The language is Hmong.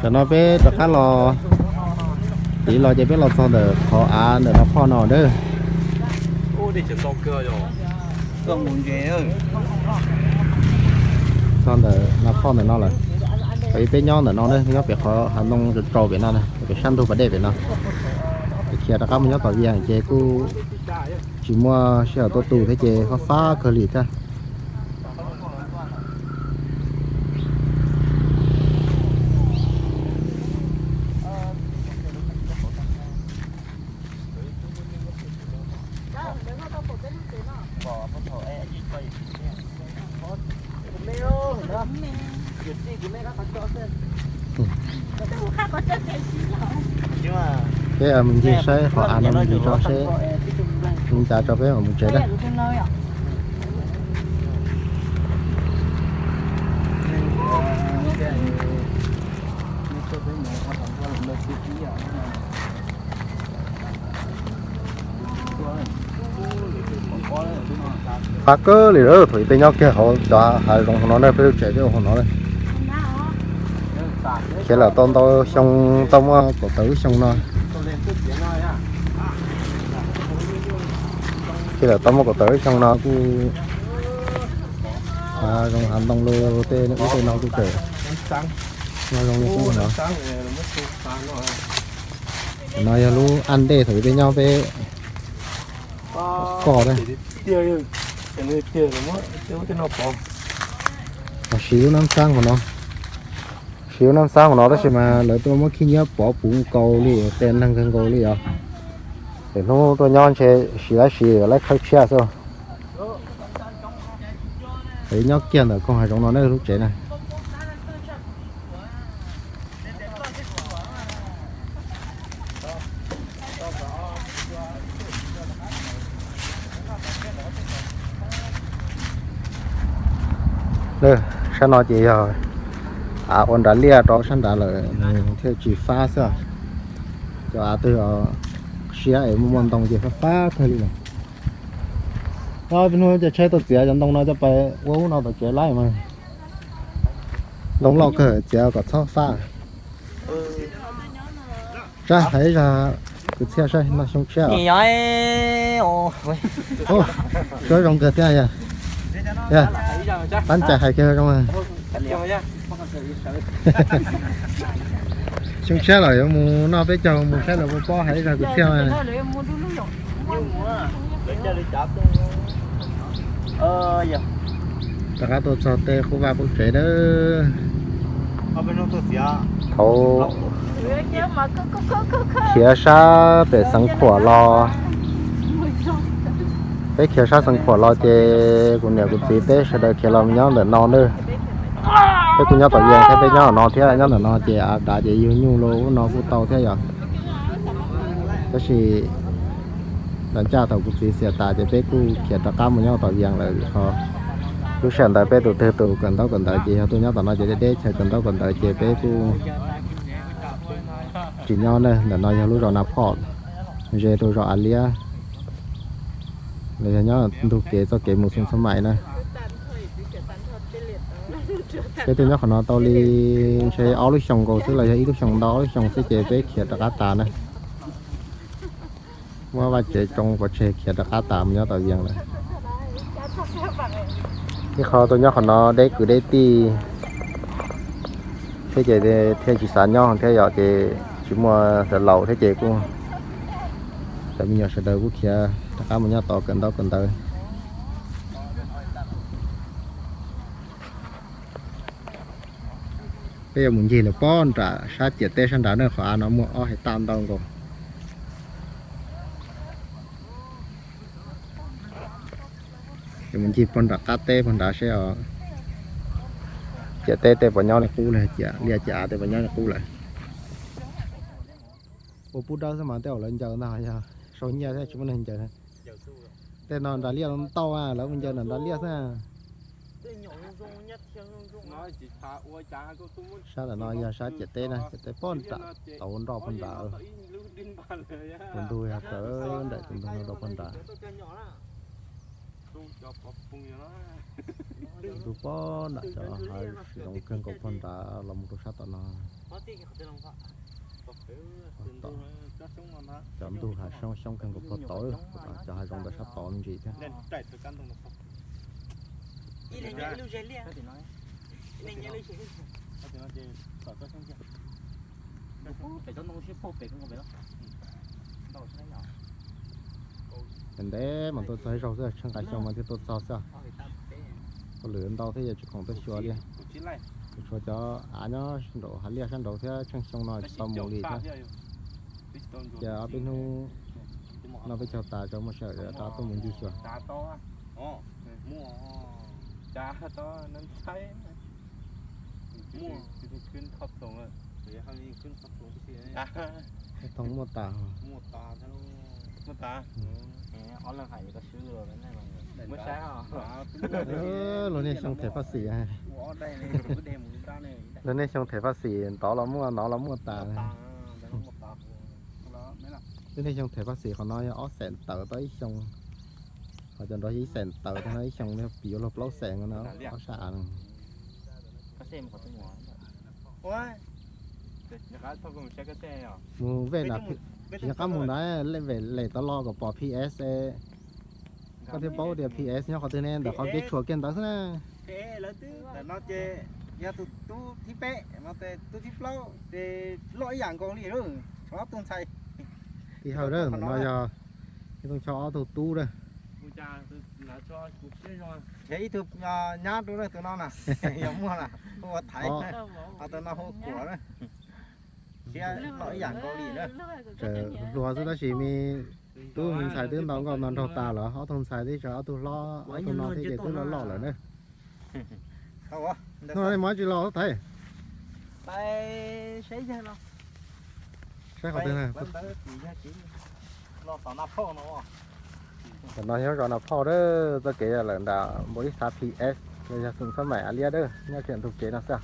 Tam no peb rov qab los, tiv los ces peb los txog ntawm qhov av ntawm Nas Phoj no na. Txog ntawm Nas Phoj ntawm no lawm. Peb nyob ntawm no na, nyob pem qhov hav ntoo tsaus tsaus pem no na, pem sab ntug pas dej pem no. Khiav rov qab mus nyob tom Vias ces kuj tsis muaj sij hawm tuaj tu thiab ces fab fab kawg li thiab. Peb mus ncig saib qhov av no me ntsis tso seb, li cas tso peb mam mus tsev na. Qab kawg li lawm, thaum ub peb nyob kiag hauv cov hav zoov hauv no na, peb lub tsev peb ua hauv no na. Khiav lawm tau ntau xyoo, tau muaj kaum tawm lub xyoo no. Khiav lawm tau muaj kaum tawm lub xyoo no kuj hav zoov hav ntoo los tej ub tej no kuj tseem nyob zoo li qub no. No yog lub aj ntej thaum ub peb nyob peb koj na. Siv lub nab xab hauv no, siv lub nab xab hauv no tab sis mas lawv tuaj muab khib nyiab pov puv nkaus li, tes neeg kawg nkaus li os. Ces hnub tuaj nyob ntshe siv laib siv laib khawb tshiab xwb. Nyob kiag ntawm koog hav zoov no na lub tsev na. Sab no ces yog av ua nrad liaj rau sab nrad lawm thiaj tsis fab xwb. Cov av twg siab es muaj muaj ntoo ces fab fab kawg li lawm. Ob peb hnub ces tsheb tuaj txiav cov ntoo no coj pais ua ub no tom tsev laij mas. Ntoo loj kawg txiav kom txhob fab. Sab hais zog kwv txhiaj saib no xyoo tshiab. Suab zoo kawg thiab yog. Pab ntxais hais kiag zoo. Xyoo tshiab los yuav mus noj peb caug mus saib los puas pob hais zog kwv txhiaj. Rov qab tuaj txog tej qub vaj qub tsev na. Thaum khiav sab pem Xeev Khuam los, peb khiav sab Xeev Khuam los ces kuv niam kuv txiv peb sawv daws khiav los nyob ntawm no na. Peb kuj nyob tom Vias thiab, peb nyob no thiab, nyob ntawm no ces av dav ces yug nyuj los ub no kuj tau thiab yom. Tab sis los ncaj thaum kuv txiv xiam tas ces peb kuj khiav rov qab mus nyob tom Vias lawm. Lub sij hawm ntawd peb tus twg tus kawm ntaub kawm ntawv ces yog tuaj nyob tom no ces deb deb chaws kawm ntaub kawm ntawv ces peb kuj tsis nyob na. Ntawm no yog lub zos Nas Phoj, ze rau zos Av Liab, los yog nyob ntug kev txoj kev mus Xeev Xas Mais na. Peb tuaj nyob qhov no tau li ntshe ob lub xyoos nkaus xwb los yog ib lub xyoos ntau ob lub xyoos xwb ces peb khiav rov qab tas na. Muab vaj tsev tsoo pov tseg khiav rov qab tas mus nyob tom Vias lawm. Ib qho tuaj nyob qhov no deb kwv deb tij thiab ces thiaj tsis xav nyob thiab yom, ces tsis muaj sawv laus thiab ces kuj cov me nyuam sawv daws kuj khiav rov qab mus nyob tod kawm ntaub kawm ntawv. Peb yuav mus ncig lawm pob nram sab ciam teb sab nrad na, qhov av no muaj ob hais taj ntau nkaus. Yuav mus ncig puag nram qab teb puag nrad seb os, ciam teb tej puas nyob li qub lawm, ciam liaj ciam av tej puas nyob li qub lawm. Ua pub dawb xwb mas tej zaum lawv ncaws ntag, yog sau nyiaj thiab tsis muaj neeg ncaws. Tej no nram liaj ntau, lawv mus ncaws nram nram liaj xwb. Sab ntawm no yog sab ciam teb na, ciam teb pob nram tauv nroj puag nrad. Tus ntug yog kawg nraim tus ntug no rau puag nrad. Tus pob nram cov hav zoov kawg nkaus puag nrad los mus rau sab tom no. Cov ntug hav xyoob xyoob kawg nkaus puag tod, cov hav zoov ntawm sab tod me ntsis thiab. Ntev ntev mas tuaj txog ib zaug xwb, tsheej nqa xyoo mas thiaj tuaj txog xwb. Tuaj lwm ntau thiab yog tsis khoom tuaj xyuas li. Tshuav cov av nyob nraum hav liaj sab nraud thiab tsheej xyoo no tsis tau mus li thiab. Ces ob peb hnub no peb caug tas tso muaj sij hawm rov tuaj mus ncig xyuas. Thooj muaj tas. Luag niaj xyoo them Faj Xis. Luag niaj xyoo them Faj Xis, ntov los muaj, nov los muaj tas. Luag niaj xyoo them Faj Xis qhov no yog ob xees tawm tau ib xyoo. Ho cov nrog yog ib xees tawm tau no ib xyoo, piv yuav luag plaub xees no ob sab av. Mus vej na, tsis nco qab mus ntawd, vej lem tau los kom pom P S. Koj thiaj paub tias P S nyob qhov twg ne, ntawm qhov kev tshuam kiag ntawd xwb na. Ntawm no ces yog tus tub thib peb, no tus tub thib plaub ces loj ib yam nkaus li, tshuav ob tug ntxhais. Tij Hawj, ntawm no yog ib tug, tshuav ob tug tub na. Ib tug nyab rau tus no na, yog muaj na, hu ua Thaiv, ho tus no hu Kuam na. Siab loj ib yam nkaus li na. Tseem hluas xwb tab sis me tub me ntxhais twb ntaus nkauj ntaus nraug tas lawm, ob tug ntxhais twb tseem ob tug hlob, ob tug no thiab ces twb loj loj lawm na. Hnub no nej mus dab tsi los Thaiv? Saib qhov twg na? Tam no nyob zos Nas Phauj na, txoj kev yog lawm nram npaum li xav P S los yog xeem Xab Maim Av Liab na, nyob kiag ntug kev no xwb.